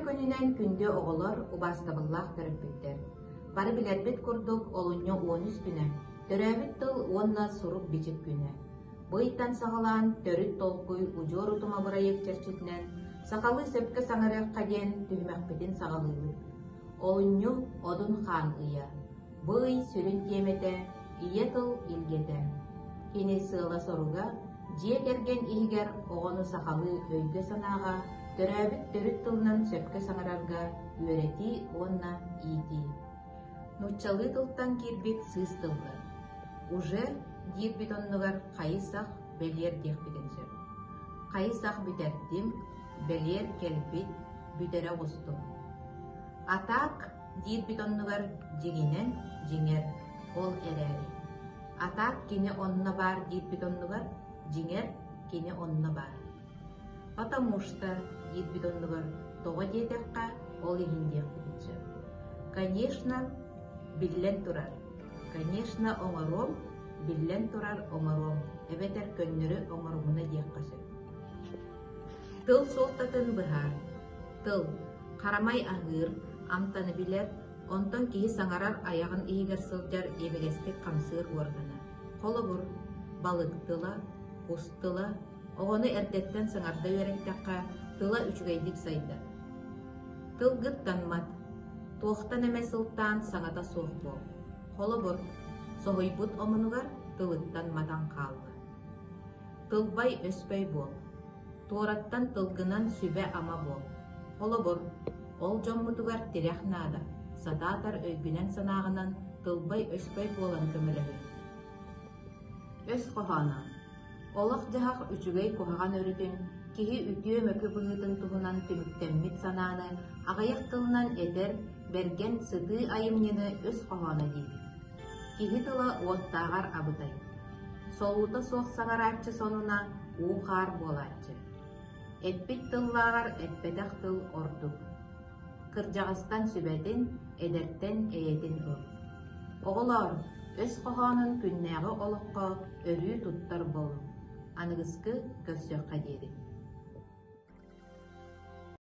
күнүнэн күндү оҕолор, убаастабыллаах төрөппүттэр! Бары билэрбит курдук, олунньу 13 күнэ төрөөбүт тыл уонна сурук-бичик күнэ. Бу ыйтан саҕалаан төрүт толкуй удьуор утума бырайыак чэрчитинэн сахалыы сөпкө саҥарыахха диэн түһүмэхпитин саҕалыыбыт. Олунньу Одун хаан ыйа. Бу ый сүрүн тиэмэтэ Ийэ тыл илгэтэ. Кини сыала-соруга дьиэ кэргэн иһигэр оҕону сахалыы өйгө-санааҕа, төрөөбүт төрүт тылынан сөпкө саҥарарга үөрэтии уонна иитии. Нууччалыы тылтан киирбит сыыс тыллар. Уже диирбит оннугар хайы-сах бэлиэр диэхпитин сөп. Хайы-сах бүтэрдим, бэлиэр кэлбит, бүтэрэ оҕустум. Атаак диирбит оннугар дьиҥинэн дьиҥэр, ол эрээри. Атаак кини онно баар диирбит оннугар дьиҥэр кини онно баар. Потому что диирбит оннугар тоҕо диэтэххэ ол иһин диэхпитин сөп. Конечно, биллэн турар. Конечно, оҥоруом, биллэн турар оҥоруом эбэтэр көннөрү оҥорумуна диэххэ сөп. Тыл суолтатын быһаар. Тыл харамай аһыыр, амтаны билэр, онтон киһи саҥарар айаҕын иһигэр сылдьар имигэстик хамсыыр уоргана. Холобур, балык тыла, кус тыла, оҕону эрдэттэн саҥарда үөрэттэххэ, тыла үчүгэйдик сайдар. Тылгыттаммат, туохтан эмэ сылтаан саҥата суох буол. Холобур, соһуйбут омунугар тылыттан матан хаалла. Тылбай-өспөй буол. Туораттан тылгынан сүбэ-ама буол. Холобур, ол дьоммутугар тирэх наада, сатаатар өйгүнэн-санааҕынан тылбай-өспөй буолан көмөлөһүн. Өс хоһооно Олох-дьаһах үчүгэй-куһаҕан өрүтүн, киһи үтүө-мөкү быһыытын туһунан түмүктэммит санааны аҕыйах тылынан этэр, бэргэн, сытыы айымньыны өс хоһооно диибит. Киһи тыла уоттааҕар абытай. Солуута суох саҥарааччы сонуна уу-хаар буолааччы. Эппит тыллааҕар эппэтэх тыл ордук. Кырдьаҕастан сүбэтин, эдэртэн эйэтин ыл. Оҕолоор, өс хоһоонун күннээҕи олоххо өрүү туттар буолуҥ. Аныгыскы көрсүөххэ диэри.